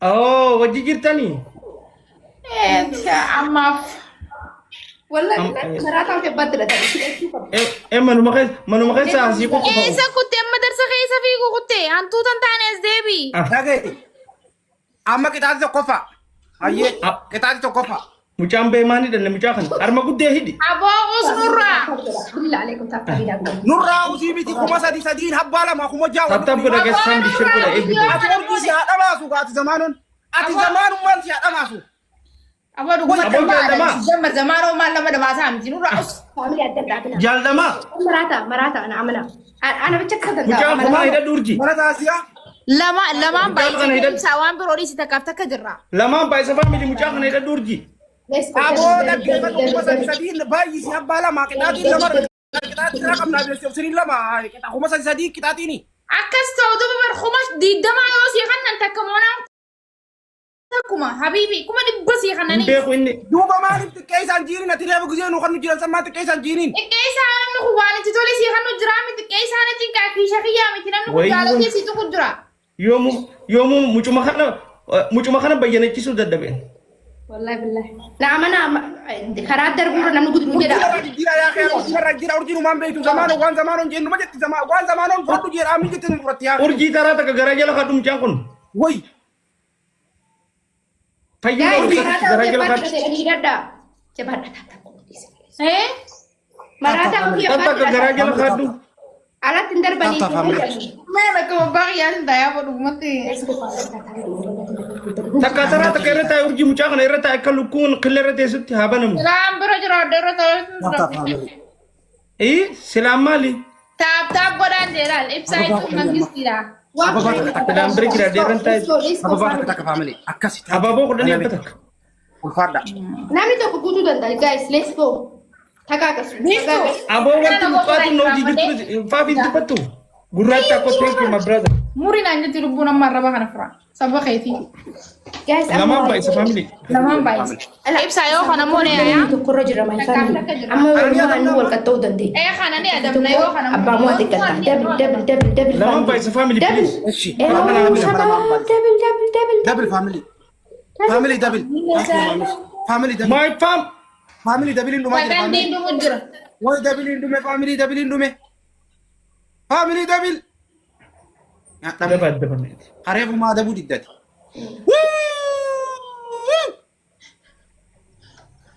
Oh, wajji jirtanii? Ammaaf. Wallahi billahi maraataa ofii abbaatti hidhatan hidhachuu qabu. Eh, manuma keessa asii qofa. Eessa kutte amma darsa keessa fiigu kutte hantuutan taane as deebi. Dhagaye. Amma qixaati tokkoffaa. Hayyee Ah. qixaati tokkoffaa. Mucaan bee maal hidhanne mucaa kana? Harma guddee hidhi. Aboo usnurraa. Billah alaikum taaptaa hidhaa. Nurraa usii miti 3000n habbaa lama 6000. Tap tap godha keessa family share godha eebbite. Ati orgii si haa dhamaasu ati zamaanon. Ati zamaanummaan si haa dhamaasu. Aboo dhuguma Aboo jaallatamaa. Jamma zamaanoo maal nama dhamaasaa miti nurraa us. Faamilii adda addaa bina. Jaallatamaa. Maraataa maraataa ana amana. Ana bicha akka Mucaan danda'a. kumaa hidhadhu urji. Mana taasisaa. Lama lamaan Mucaa kana baay'isee hidhadhu. ibsaa waan biroo dhiisi takkaaf takka jirra. Lamaan baay'isa family mucaa kana hidhadhu urji. Aboo dhaggeeffatu 3000n baay'isi habbaa lama qixaatiin lama qixaatiin irraa qabnaa beeksisuuf siniin lama qixa 3000 qixaatiini. Akkas ta'u duuba bar 20,000 yoo sii kannan takka moonaan takkuma habiibi 100,000 sii Hin kannanii. beeku inni. Duuba maaliif xiqqee isaan jiiniin ati reefu gisee nu kan nu jiran sammaa xiqqee isaan jiiniin. Xiqqee isaa namni kun waan itti tole sii kannu jira miti xiqqee isaa na cinqaa kiisha kiyyaa miti namni kun Wayii jaalatee sii tuqu jira. Yoomuu mucuma kana bayyanachiisuu dadhabeen. Wallahi billahi. Na amana karaa darbuurra namni gudu Urjii jedha. irraa jijjiiraa yaa kee urjii irraa jijjiiraa urjiin uumaan beektu zamaanoon waan zamaanoon jennu ma jetti zamaa waan zamaanoon fudhadhu jedha amin jetti nu fudhatti yaa. Urjii taraa takka garaa jala kadhu mucaan kun. Way Fayyuma Guys, urjii maraataa garaa ofii jala abbaatti kadhu. hidhatanii hidhadhaa. Jabaadha taaptaa. Eh? Maraataa ofii Takka abbaatti garaa jala hidhadhaa. kadhu. Alatti hin darbanii. Taaptaa family. Mee bakka abbaa kiyyaatiin taa'ee aboo dhugumatti. Takka taraa takka irra taa'e urjii mucaa kana irra taa'e akka lukkuun qillee irra teessutti haa banamu. Silaan bira jira adda irra taa'ee. Taaptaa family. Ee silaan maali? Taap taap godhaan jedhaan ibsaa jechuun mangistiidha. Ababaa takka takka. Silaan bira jira adeerran taa'e. Ababaa takka takka family. Akkasi. Abaaboo kudhanii abba takka. Ulfaadha. Namni tokko guutuu danda'a. Guys, let's go. Tagaagasu. Tagaagasu. Aboo wanti mucaatu na hojii jirtu faafi hin dubbattu. Gurraacha akka thank you my brother. Muri naan jetti lubbuun amma arraba kana fura. Saba keetii. Guys, Lamaan baay'isa family. Lamaan baay'isa. Ibsaa yoo kana immoo ni aayaa. Tokkorra jira my family. Amma walumaa nu wal qaxxa'uu dandeenya. Ee kana ni adamna yoo kana. Abbaa moo xiqqatta. Double double double double. Lamaan baay'isa family Double. please. Eshi. Eloo shabaab double double double. Double family. Family double. Family double. My fam. Family double hin dhumaa jira. Sagandiin dhumu jira. Way double hin dhume family double hin dhume. Family double. Nyaadhame. Daba dabameeti. Hareefumaa adabuu diddati.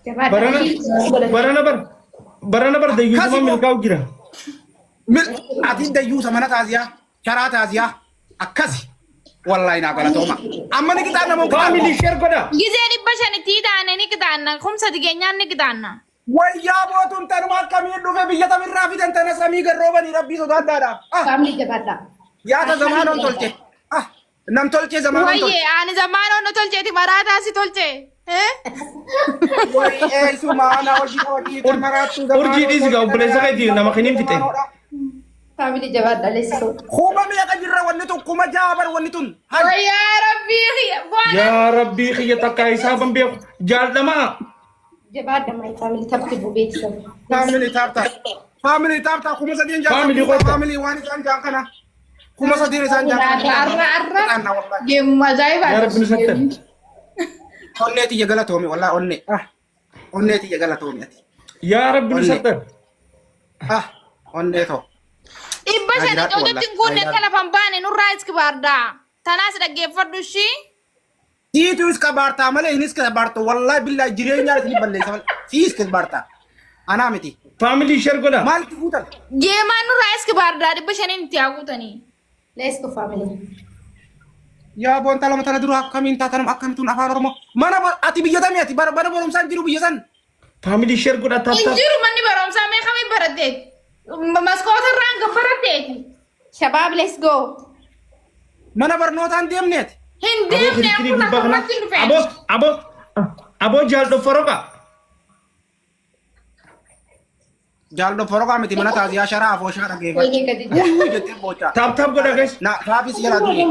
Barana barana bar barana bar dayyuusuma milkaa'u jira. Ati dayyuusa mana taasiyaa sharaa taasiyaa akkasi. Wallahi naa galatooma. Amma ni qixaan namoota. Family share godha. Gizee 500tti taane ni qixaanna. 3000 geenyaan ni qixaanna. Wayyaa bootuun tanuma akkamiin dhufe biyya tamirraa fidan tana samii garroobanii rabbii sodaadhaadha. Ah, Family jabaadha. yaada zamaanoon tolche. Ah, nam tolchee zamaanoon tolche. Wayyee ani zamaanoon nu tolcheeti maraataa si tolche. Eh? Wayyee isumaa na hojii hojii kan maraattuu zamaanoon Urjii dhiisi gaa obboleessa keetii nama kiniin fixe. Family jabaadha. Let's go. Kuma meeqa jirra wanni tun 6000 bar wanni tun. Hay. Wayyaa rabbii kiyya. Bu'aan Yaa rabbii kiyya takka isaa ban beeku jaallatamaa. Jabaadha my family taphati bubeetti. Family tap tap. Family tap tap 3000 jaan. Family qofa. Family waan isaan jaan kana. 3000 isaan jaan kana. Arra arra Qixaanna wallahi. geemuma ajaa'ibaa. Yaa rabbi nu sattar. Onnee tiyya galatoomi wallahi onnee. Ah. Onnee tiyya galatoomi ati. Yaa rabbi nu Onnee. sattar. Ah. Onnee too. 500 Jiraadhu cootutti hin wallahi. guunne akka lafa hin baane nurraa iski baardaa. Tanaas dhaggeeffadhu ishii. Siitu iska baartaa malee hin iska baartu wallahi billahi jireenyaan isin balleessa malee sii iska baartaa. Anaa miti. Family share godha. Maalitti guutan? Geemaan nurraa iski baardaa 500n itti haa guutanii. Let's go family. Yaa boonta lama tana dura akkamiin taatanum akkamitun afaan Oromoo mana ati biyya tamii ati bara mana barumsaan jiru biyya san. Family share godha tap Hin tap. jiru manni barumsaa mee kamiin baratteeti? Maskoota irraan gad baratteeti. Shabaab let's go. Mana barnootaan deemneeti. Hin Aboo deemne kirikkirii kun gubbaa kana. akkamatti dhufe? Aboo aboo aboo jaal dhoffaroqa. Jaal dhoffaroqaa miti mana taasiyaa sharaa afooshaa dhageeffadhu. Wayii gadi Wuy wuy jettee boochaa. Tap tap godha guys. Na taafis jalaa durii.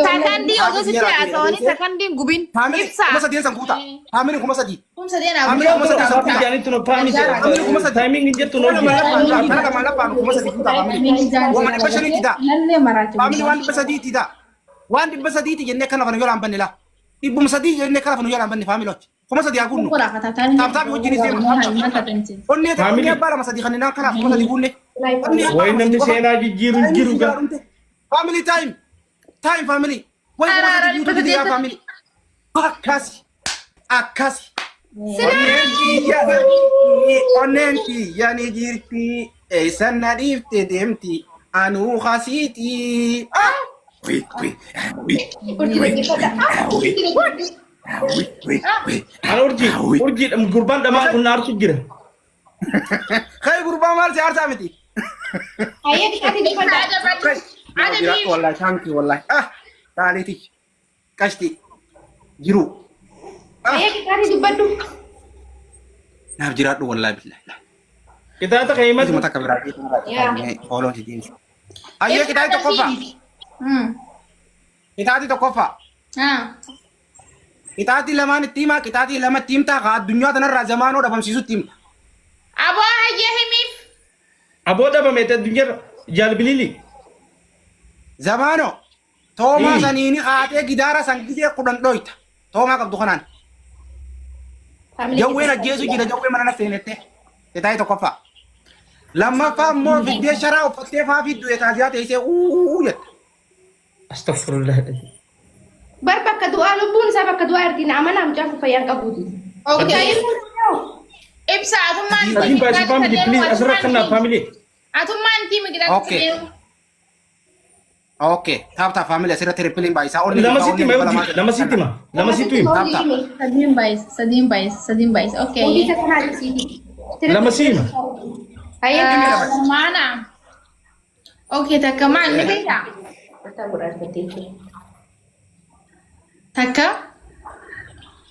Sakandii osoo sitti haasawanii sakandiin gubin. Family Ibsaa. 3000 san guuta. Family 3000. 3000 haa Family guutu. 3000 san guuta. Jaanitti no family. Family 3000. Timing hin jettu no. Kana lamaan laffaan 3000 guuta family. Wama 500tti ta'a. Nallee maraachuu. Family waan 300tti ta'a. Waan 300tti jennee kana kana yoo laan banne laa. 300 jennee karaaf nu jalaan banne faamilooti. 3000 haa guunnu. Tap tap wajjinis deema. Onnee ta'e onnee abbaa lama sadii kanneen kanaaf 3000 guunne. Onnee abbaa Wayi lama namni sadii qofa. seenaa jijjiiru hin jiru gaa. Family time. Time family. Wayi 3000 guutuu dide yaa family. Akkasi. Akkasi. Onneen kiyya onneen kiyya ni jirti. Eessan na dhiifte deemti. Anuu kasiiti. Ah! Wi wi wi Urjii dhaggeeffadha. Urjii dhaggeeffadha. wi wi wi. Ana urjii urjii gurbaan dhamaa kun na aarsu jira. Kai gurbaa maal si aarsaa miti? Hayyee qixaatii dubbadha. Kai. Wallahi thank you wallahi. Ah taaliiti. Qashti. Jiru. Ah Hayyee qixaatii dubbadhu. naaf jiraadhu wallahi billahi. Qixaaxa kan himatu Isuma takka biraa Yaa. Fooloon si deemsa. Ayyee qixaatii tokkoffaa. Qixaatii tokkoffaa. Qixaatii lamaan itti himaa qixaatii lama itti himtaa kaa addunyaa tanarraa zamaanoo dhabamsiisutti himta. Aboo hayyee himiif. Aboo dhabame addunyaarra jaalbilili. Zamaanoo toomaa saniini kaatee gidaara san gisee 10 dhoyta. Toomaa qabdu kanaan. Jawween ajjeesu jira jawwee mana na seenette. Qixaatii tokkoffaa. Lammaffaa immoo fiddee sharaa uffattee faa fiddu taaziyaa teessee uuu jetta. Astaghfirullah. Bar bakka du'aa lubbuun isaa bakka du'aa irti na amanaa mucaan kun fayyaan qabuuti. Okay. Ibsa atummaan Sadiin baay'isuu family please asirra kannaa family. Atummaan tiimi qixaatii Okay. Okay. Tap tap family asirratti rippiliin baay'isaa. Onni Lama dhibbaa, sitti onni hima dhibba urjii lama sitti hima lama sitti hima Tap tap. Sadiin baay'isa sadiin baay'isa sadiin baay'isa. Okay. Hojii isa kanaa ibsiiti. Lama si hima. Hayyee Maana. Okay takka maal ni beektaa? Takka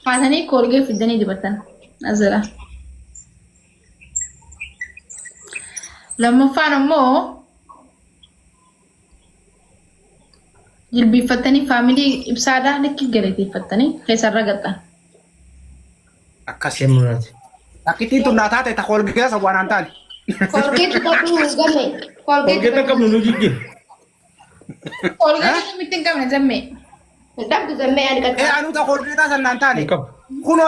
haatanii koolgee fiddanii dibatan asirra. Lammaffaan ammoo jilbiiffattanii faamilii ibsaadhaa likki galateeffattanii keessarra gaxxan. Akkasi. Kennuudhaati. Akkittiin tun naa taate ta koolgeessa waan aan taane. Koolgeetti qabdu gamme. Koolgeetti Koolgeetti qabnu nu jijjiir. Koolgeetti kamitti hin qabne zammee. Hin dhabdu zammee ani Ee qaqqaba. anuu ta koolgeetaa san naan taane. Hin qabu. Kunoo